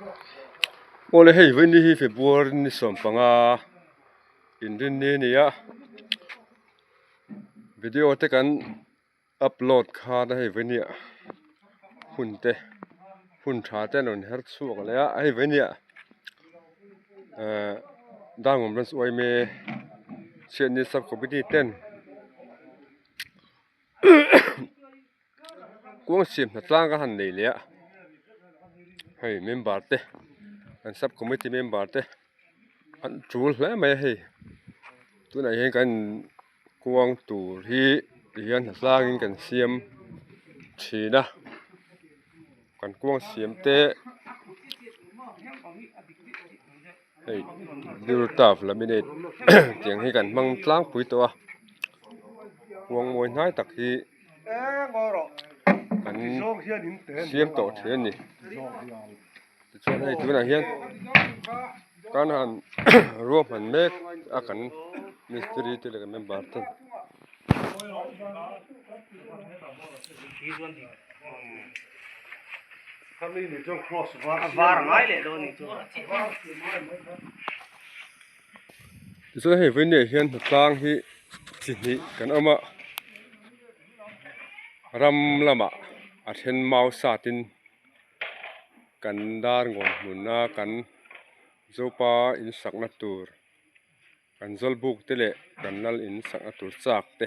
Awle hei vawiin hi February ni 15 inrinni a ni a video te kan upload khan a hei vawiin ah hun te hun tha te an rawn her chhuak leh a hei vawiin ah ehh Darngawn Branch yma chhiatni sub committee ten Kuang siam hna tlang ka han nei leh a hei member te an sub committee member te an tul hle mai a hei tunah hian kan kuang tur hi tihian hna tlangin kan siam thin a kan kuang siam te hei durtaf laminate tiang hi kan hmang tlangpui tawh a kuang mawi hnai tak hi kan siam tawh thin a ni tichuan hei tunah hian kan han ruahman mek a kan mistiri te leh kan member ten. Tichuan hei vawiin ah hian hnatlang hi chi hnih kan awm a ram lamah a then mau sat in kan dar ngawn hmun a kan zopa in sakna tur kan zawlbuk te leh kan lal in sakna tur chak te.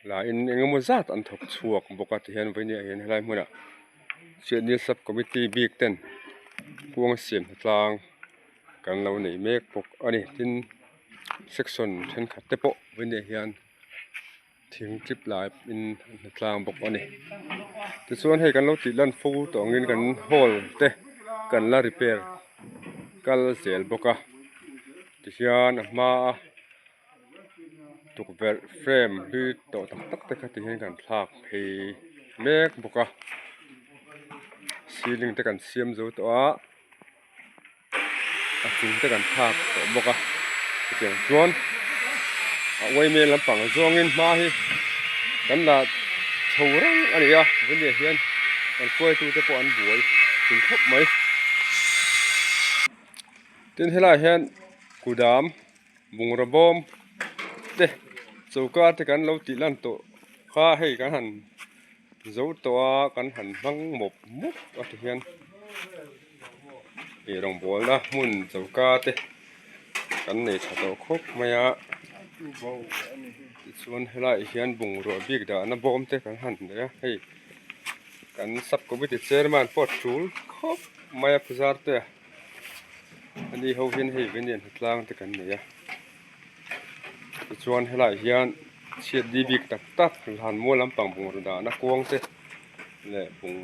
Lah in eng emaw zat an thawk chhuak bawk a tihian vawiin ah hian helai hmunah chhiatni sub committee bik ten kuang siam tlang kan lo nei mek bawk a ni tin section thenkhat te pawh vawiin ah hian thing tlip lai in an hmu tlang bawk a ni tichuan hei kan lo tih lan fo tawh angin kan hall te kan la repair kal zel bawk a tihian a hmaa. Tukverh frame hlui tawh tak tak te kha ti hian kan thlak phei mek bawk a ceiling te kan siam zo tawh a a chung te kan thlak tawh bawk a chutiang chuan a uai hmel lampang zawngin hma hi kan la chho reng a ni a vawiin hian kan hruaitu te pawh an buai thin khawp mai tin helaiah hian kudam. Bungraw bawm te choka te kan lo tih lan tawh kha hei kan han zo tawh a kan han hmang mawp mawp a ti hian ih rawngbawlna hmun choka te kan nei tha tawh khawp mai a tichuan helaiah hian bungrua bik dahna bawm te kan han nei a hei kan sub committee chairman pawh a tul khawp mai a phuzar te a. Ani ho hian hei venian hnatlang te kan nei a tichuan helaiah hian chhiat di bik tak tak hlan mual lampang bungraw dahna kuang te leh bung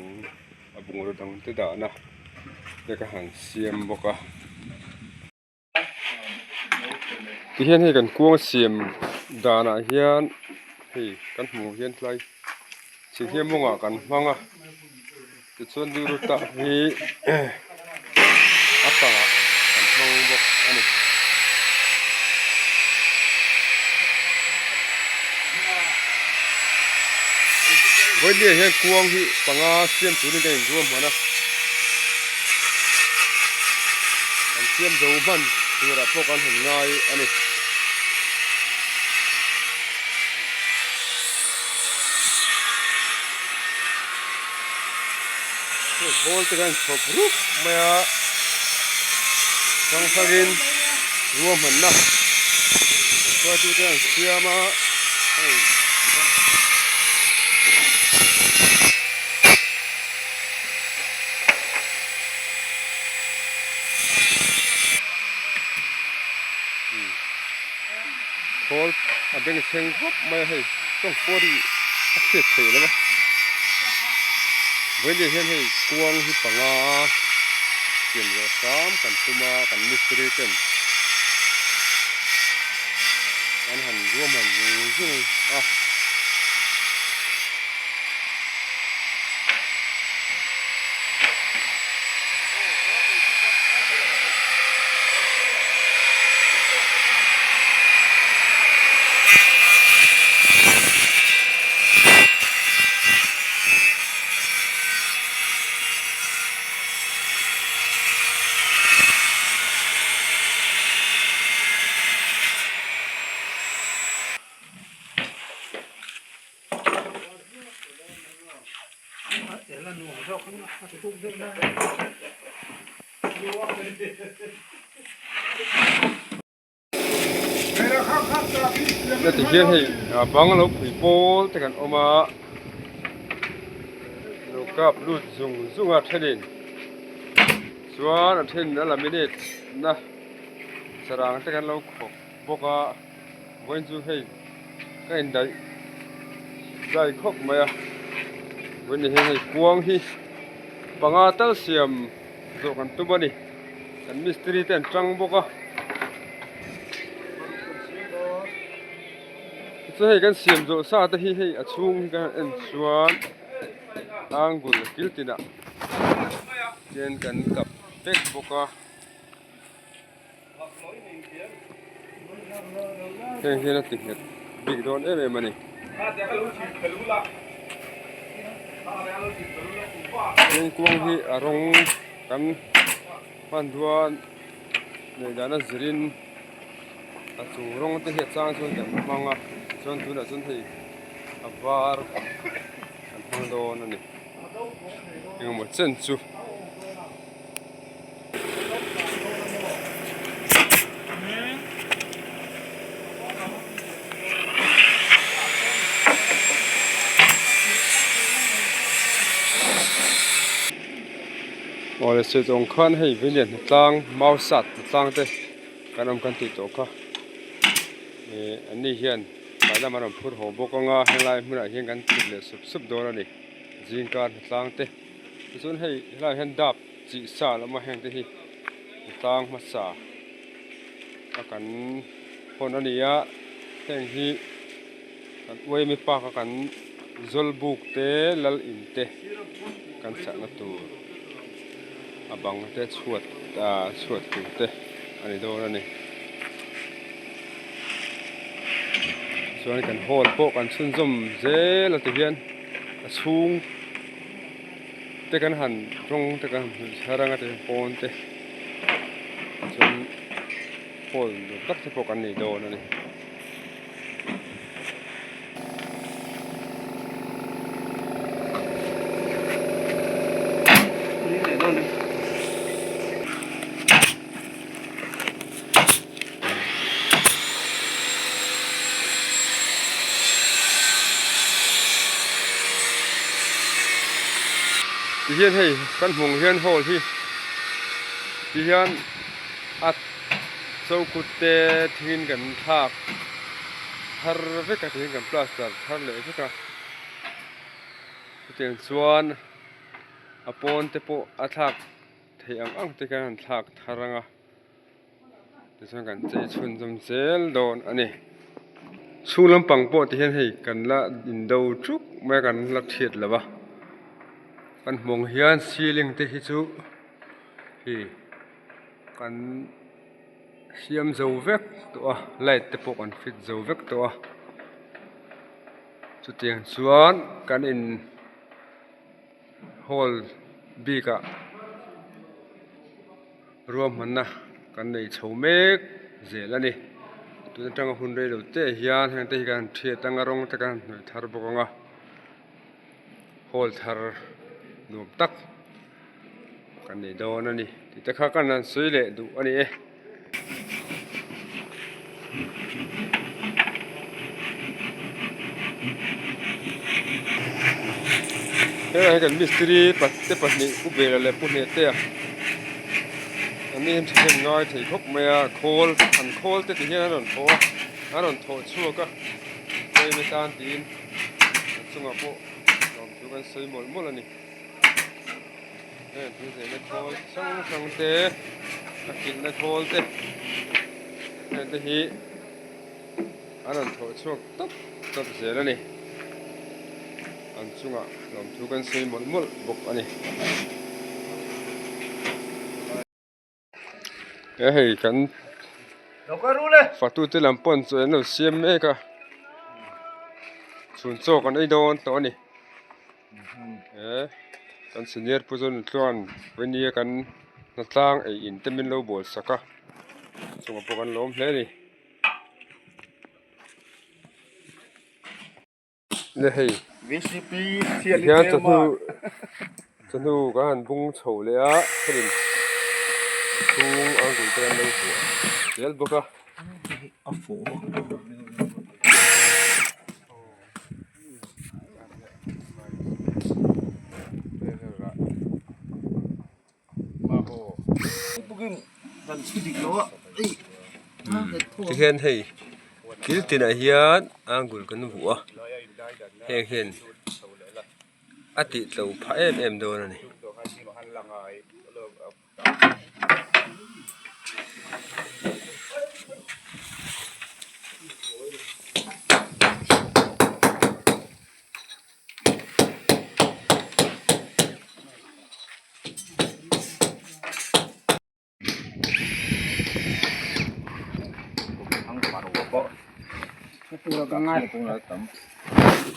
a bungraw dang te dahna te ka han siam bawk a tihian hei kan kuang siam danah hian hei kan hmuh hian tlai thinghiam mawngah kan hmang a. Tichuan Duruta hi a pangah kan hmang bawk a ni. Vawiin hian kuang hi panga siam turin kan inruam hman a, kan siam zo hman turah pawh kan han ngai a ni. Khawl te khan chhawp rup mai a hrang hrangin ruahmanna hruaitu te an siam a hei. Khawl a beng thleng khawp mai a hei tawng pawh ri a hriat theih lo a vawiin hian hei kuang hi panga siam leh hram kan tum a kan mistiri ten an han ruahman zung zung a. Heti hian hei bang lo phui pawl te kan awm a lo kap lut zung zung a thenin chuan a then a laminate na sarang te kan lo khawp bawk a vawiin chu hei ka indaih zai khawp mai a vawiin ni hian hei kuang hi panga tal siam zawh kan tum a ni kan mistiri te an tang bawk a tichuan hei kan siam zawh sa te hi hei a chhung hi kan han en chuan angul kil tinah hian kan kap vek bawk a. Heng hian a ti nghet bik dawn em em a ni. Thingkung hi a rawng kan hmanrua neih dan a zirin a chung rawng te hi a chang chuan kan hmang a chuan tunah chuan hei a var kan hmang dawn a ni engemaw chen chu. Awle sawi tawng khan hei vilian hnatlang mau sat hnatlang te kan awm kan tih tawh kha ih an ni hian tlai lamah an rawn phur haw bawk anga helai hmunah hian kan chhit leh sup sup dawn a ni zingkar hnatlang te. Tichuan hei helaiah hian dap chih sa a la awm a heng te hi tlang hmasa a kan hawn a ni a heng hi kan uaimi park a kan zawlbuk te lal in te kan sahna tur a bang te chhuat ah chhuat tur te a ni dawn a ni chuan kan hall pawh kan chhunzawm zel a ti hian a chhung. Te kan han rawng te kan han hmuh thar anga tihian pawn te chuan hall nuam tak te pawh kan nei dawn a ni. Tihian hei kan hmung hian hall hi tihian a chokut te thingin kan thlak thar vek a tihian kan plaster thar leh vek a chutiang chuan a pawn te pawh a thlak theih ang ang te khan an thlak thar ang a tichuan kan chei chhunzawm zel dawn a ni chhung lampang pawh ti hian hei kan la indo thuk mai a kan la thiat lo va kan hmuh ang hian ceiling te hi chu hei kan siam zo vek tawh a light te pawh kan fit zo vek tawh a chutiang chuan kan in. Hall bikah ruahmanna kan nei chho mek zel a ni tun atanga hun rei lo te hian heng te hi kan han thiat anga rawng te kan han hnawih thar bawk ang a hall thar nuam tak kan nei dawn a ni tih te kha kan han sawi leh duh a ni e. Helai hi kan mistiri te pahnih pu bela leh pu hnehtea an ni hian thahnem ngai thei khawp mai a khawl an khawl te ti hian an rawn thawh a an rawn thawh chhuak a hei tan tiin a chungah pawh lawmthu kan sawi mawlh mawlh a ni. Heng thil zirna khawl hrang hrang te a kilhna khawl te heng te hi an rawn thawh chhuak tawp tawp zel a ni an chungah lawmthu kan sawi mawlh mawlh bawk a ni. He hei kan fatu te lam pawn chu an lo siam mek a chhun chaw kan ei dawn tawh a ni he kan senior pu zawn chuan vawini kan hnatlang ei in te min lo bawl sak a chungah pawh kan lawm hle a ni. Le hei VCP tihian chawhnu Chawhnu kan han bung chho leh a thenin chhung a angul te an lo vuah zel bawk a. Tihian hei thil tinah hian angul kan vuah a heng hian a tih tlo phah em em dawn a ni.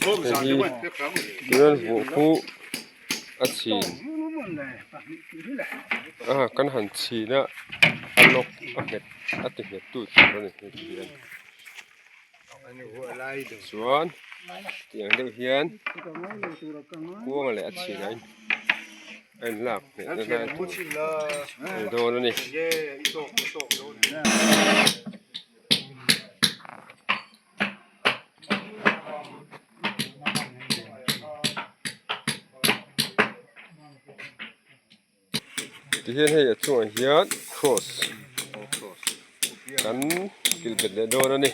Tuian vuah khu a chhin a kan han chhin a a lawk a nghet a ti nghet tu tur a ni hei hian chuan tiang deuh hian kuang leh a chhin a in a in lak hmeh na lai tur a ni dawn a ni. Tihian hei a chungah hian cross kan kilh bet leh dawn a ni.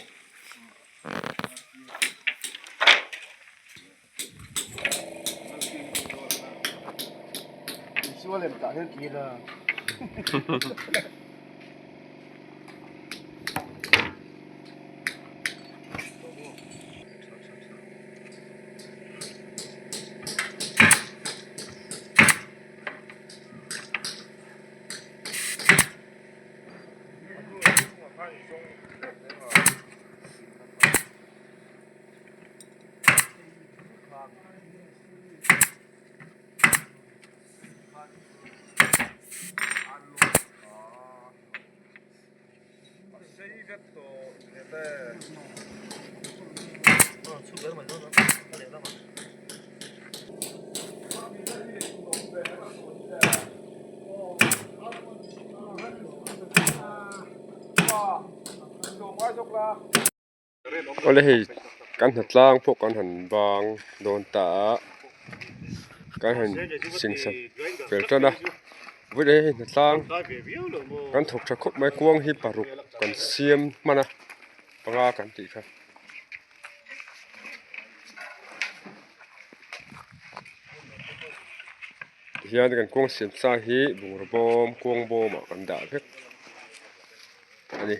Awle hei kan hnatlang pawh kan han bang dawn ta a kan han singsa fel tan a vawiin hei hnatlang kan thawk tha khawp mai kuang hi paruk kan siam hman a panga kan tih kha. Tihian kan kuang siam sa hi bungraw bawm kuang bawmah kan dah vek a ni.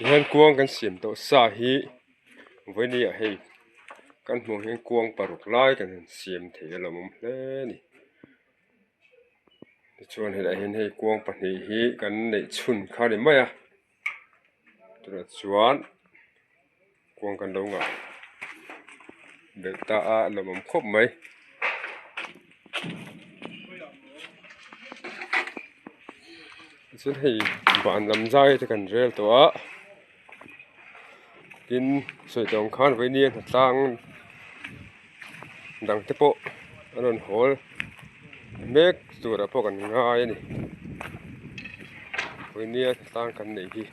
Tihian kuang kan siam tawh sa hi vawiin ah hei kan hmuh hian kuang paruk lai kan han siam thei a lo awm hle a ni. Tichuan helaiah hian hei kuang pahnih hi kan neih chhun kha a ni mai a tunah chuan kuang kan lo ngah belh ta a a lawmawm khawp mai. Chuan hei van lam zai te kan rel tawh a tin sawi tawh ang khan vawiin nia hnatlang dang te pawh an rawn hawl mek turah pawh kan ngai a ni vawiin nia hnatlang kan neih hi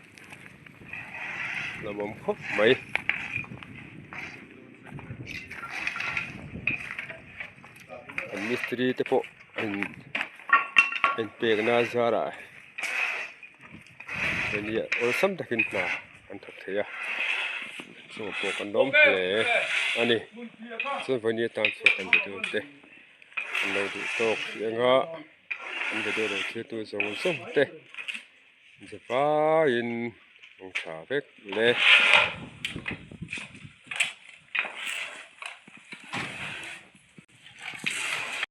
lawmawm khawp mai. An mistiri te pawh an inpekna zarah nia awlsam takin hna an thawk thei a chungah pawh kan lawm hle a ni chuan vawiin atan chuan kan video te an lo duh tawk hrih anga an video lo thlir tu zawng zawng te zavaiin an tha vek le.